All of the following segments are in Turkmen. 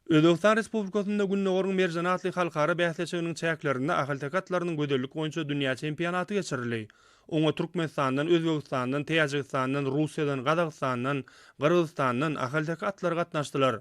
Özbegistan Respublikasynda Gündogaryň merjeni atly halkara bäsleşiginiň çäklerinde ahalteke atlarynyň gözellik boýunça dünýä çempionaty geçirildi. Oňa Türkmenistandan, Özbegistandan, Täjigistandan, Russiýadan, Gazagystandan, Gyrgyzystandan ahalteke atlary gatnaşdylar.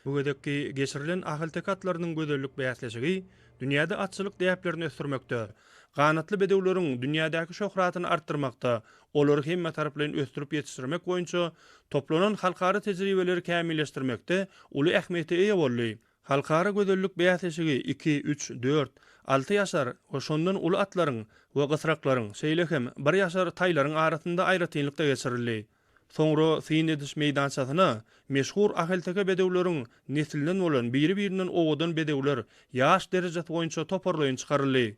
Bu gezekki geçirilen ahalteke atlarynyň gözellik bäsleşigi dünýäde atçylyk däplerini ösdürmekde, ganatly bedewleriň dünýädäki şöhratyny artdyrmakda, olary hemmetaraplaýyn ösdürip ýetişdirmek boýunça toplanan halkara tejribeleri kämilleşdirmekde uly ähmiýete eýe boldy. Halkara gözellik bäsleşigi iki, üç, dört, alty ýaşar we şondan uly atlaryň we gysraklaryň, şeýle hem bir ýaşar taýlaryň arasynda aýratynlykda geçirildi. Soňra syn ediş meýdançasyna meşhur ahalteke bedewleriň neslinden bolan biri-birinden owadan bedewler ýaş derejesi boýunça toparlaýyn çykaryldy.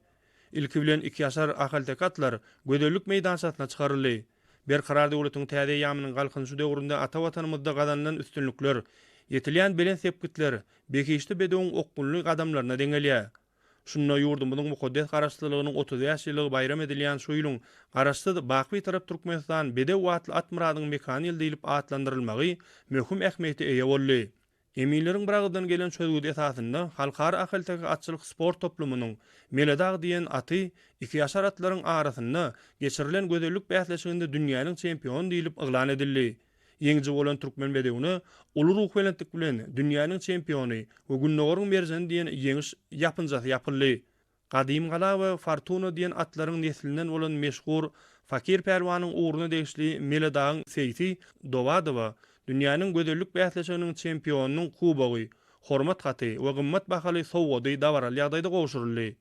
Ilki bilen ikiýaşar ahalteke atlar gözellik meýdançasyna çykaryldy. Berkarar döwletiň täze eýýamynyň Galkynyşy döwründe ata Watanymyzda gazanylan üstünlikler, ýetilýän belent sepgitler behişdi bedewiň okgunly gadamlaryna deňelýär. Şunda ýurdumyzyň mukaddes Garaşsyzlygynyň 35 ýyllygy baýram edilýän şu ýylyň Garaşsyz, baky Bitarap Türkmenistan, bedew atly at myradyň mekany ýyly diýlip atlandyrylmagy möhüm ähmiýete eýe boldy. Eminleriň biragyzdan gelen çözgüdi esasynda Halkara ahalteke atçylyk sport toplumynyň Meledag diýen aty ikiýaşar atlaryň arasynda geçirilen gözellik bäsleşiginde dünýäniň çempiony diýlip yglan edildi. Ýeňiji bolan türkmen bedewine uly ruhubelentlik bilen dünýäniň çempiony we Gündogaryň merjeni diýen ýeňiş ýapynjasy ýapyldy. Gadymgala we Fortuna diýen atlaryň neslinden bolan meşhur Fakir pälwanyň ugruna degişli Meledagyň seýsi Dowadowa dünýäniň gözellik bäsleşiginiň çempionynyň kubogy, hormat haty we gymmat bahaly sowgady dabaraly ýagdaýda gowşuryldy.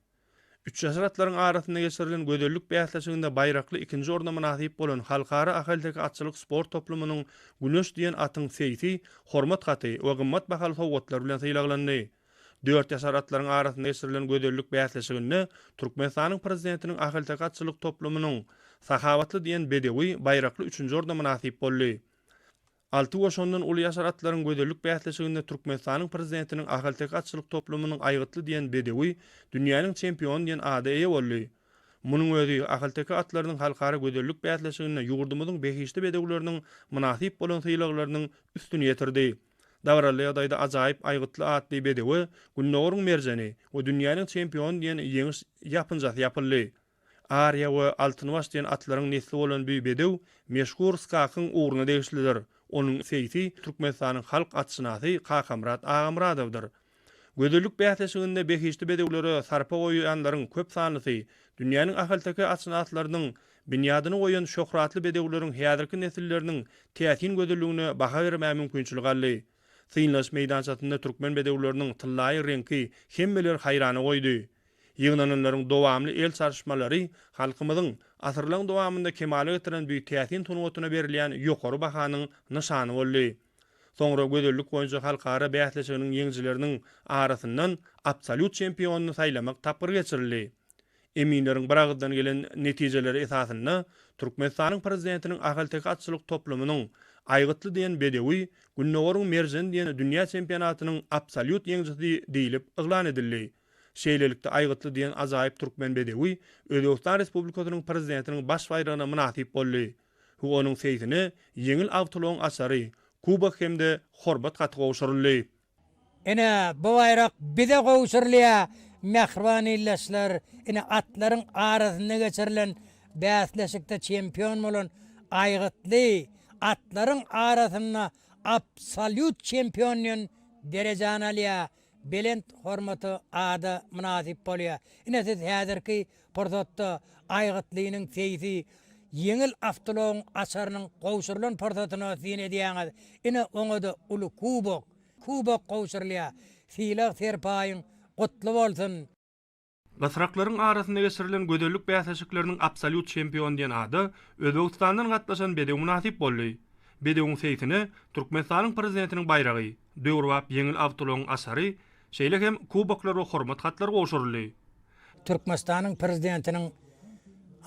Üçýaşar atlaryň arasynda geçirilen gözellik bäsleşiginde baýrakly ikinji orna mynasyp bolan Halkara ahalteke atçylyk sport toplumynyň Güneş diýen atyň seýsi hormat haty we gymmat bahaly sowgatlar bilen sylaglandy. Dörtýaşar atlaryň arasynda geçirilen gözellik bäsleşiginde Türkmenistanyň Prezidentiniň ahalteke atçylyk toplumynyň Sahabatly diýen bedewi baýrakly üçünji orna mynasyp boldy. Alty we şondan uly ýaşar atlaryň gözellik bäsleşiginde Türkmenistanyň Prezidentiniň ahalteke atçylyk toplumynyň Aýgytly diýen bedewi dünýäniň çempiony diýen ada eýe boldy. Munuň özi ahalteke atlarynyň halkara gözellik bäsleşiginde ýurdumyzyň behişdi bedewleriniň mynasyp bolan sylaglarynyň üstüni ýetirdi. Dabaraly ýagdaýda ajaýyp Aýgytly atly bedewe Gündogaryň merjeni we dünýäniň çempiony diýen ýeňiş ýapynjasy ýapyldy. Ariýa we Altynbaş diýen atlaryň nesli bolan bu bedew meşhur Skakyň ugruna degişlidir. Onuň seýsi Türkmenistanyň halk atşynasy Kakamyrat Agamyradowdyr. Gözellik bäsleşiginde behişdi bedewlere sarpa goýýanlaryň köp sanlysy dünýäniň ahalteke atşynaslarynyň binýadyny goýan şöhratly bedewleriň häzirki nesilleriniň täsin gözelligine baha bermäge mümkinçilik aldy. Synlaş meýdançasynda türkmen bedewleriniň tyllaýy reňki hemmeleri haýrana goýdy. Ýygnananlaryň dowamly el çarpyşmalary halkymyzyň asyrlaryň dowamynda kemala getiren bu täsin sungatyna berilýän ýokary bahanyň nyşany boldy. Soňra gözellik boýunça halkara bäsleşiginiň ýeňijileriniň arasyndan absolýut çempionyny saýlamak tapgyry geçirildi. Eminleriň biragyzdan gelen netijeleri esasynda Türkmenistanyň Prezidentiniň ahalteke atçylyk toplumynyň Aýgytly diýen bedewi Gündogaryň merjeni diýen dünýä çempionatynyň absolýut ýeňijisi diýlip yglan edildi. Şeýlelikde, Aýgytly diýen ajaýyp türkmen bedewi Özbegistan Respublikasynyň Prezidentiniň baş baýragyna mynasyp boldy we onuň seýsine ýeňil awtoulagyň açary, kubok hem-de hormat haty gowşuryldy. Ine, bu baýrak bize gowşurylýar, mähriban ildeşler! Ine, atlaryň arasynda geçirilen bäsleşikde çempion bolan Aýgytly atlaryň arasynda absolýut çempion diýen derejäni alýar. Belent hormata, ada mynasyp bolýar. Ine siz häzirki pursatda Aýgytlynyň seýsi ýeňil awtoulagyň açarynyň gowşurylan pursatyna syn edýäňiz. Ine oňa-da uly kubok, kubok gowşurylýar. Sylag-serpaýyň gutly bolsun! Gysraklaryň arasynda geçirilen gözellik bäsleşikleriniň absolýut çempiony diýen ada Özbegistandan gatnaşan bedew mynasyp boldy. Bedewiň seýsine Türkmenistanyň Prezidentiniň baýragy, döwrebap ýeňil awtoulagyň açary, şeýle hem kuboklar we hormat hatlary gowşuryldy. Türkmenistanyň Prezidentiniň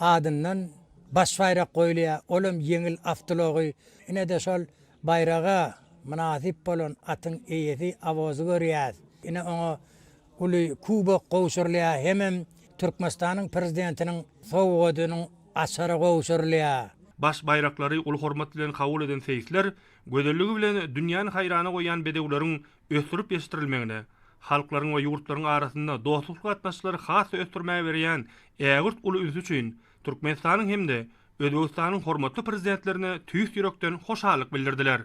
adyndan baş baýrak goýulýar, ol hem ýeňil awtoulagy. Ine-de şol baýraga mynasyp bolan atyň eýesi Awozy görýäs. Ine oňa uly kubok gowşurylýar hemem Türkmenistanyň Prezidentiniň sowgadynyň açary gowşurylýar. Baş baýraklary uly hormat bilen kabul eden seýisler. Gözelligi bilen dünýäni haýrana goýýan bedewleriň ösdürip ýetişdirilmegine, halklaryň we ýurtlaryň arasynda dostlukly gatnaşyklary has-da ösdürmäge berýän ägirt uly ünsi üçin Türkmenistanyň hem-de Özbegistanyň hormatly Prezidentlerine tüýs ýürekden hoşallyk bildirdiler.